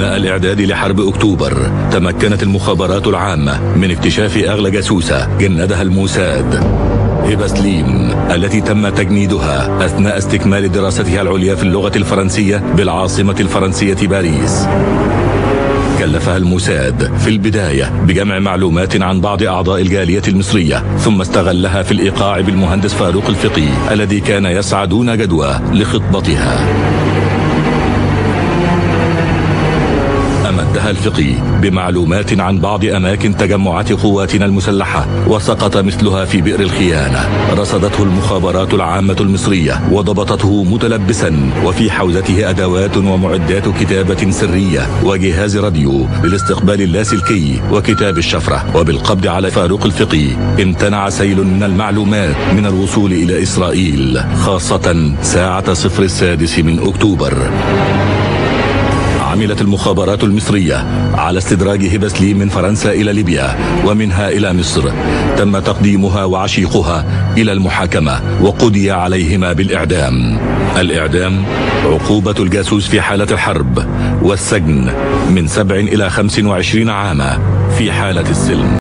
أثناء الإعداد لحرب أكتوبر تمكنت المخابرات العامة من اكتشاف أغلى جاسوسة جندها الموساد، هبة سليم، التي تم تجنيدها أثناء استكمال دراستها العليا في اللغة الفرنسية بالعاصمة الفرنسية باريس. كلفها الموساد في البداية بجمع معلومات عن بعض أعضاء الجالية المصرية، ثم استغلها في الإيقاع بالمهندس فاروق الفقي الذي كان يسعى دون جدوى لخطبتها. أمدها الفقي بمعلومات عن بعض أماكن تجمعات قواتنا المسلحة، وسقط مثلها في بئر الخيانة. رصدته المخابرات العامة المصرية وضبطته متلبسا، وفي حوزته أدوات ومعدات كتابة سرية وجهاز راديو للاستقبال اللاسلكي وكتاب الشفرة. وبالقبض على فاروق الفقي امتنع سيل من المعلومات من الوصول إلى إسرائيل، خاصة ساعة 6 من أكتوبر. عملت المخابرات المصرية على استدراج هبة سليم من فرنسا إلى ليبيا ومنها إلى مصر. تم تقديمها وعشيقها إلى المحاكمة وقضي عليهما بالإعدام. الإعدام عقوبة الجاسوس في حالة الحرب، والسجن من 7 إلى 25 عاما في حالة السلم.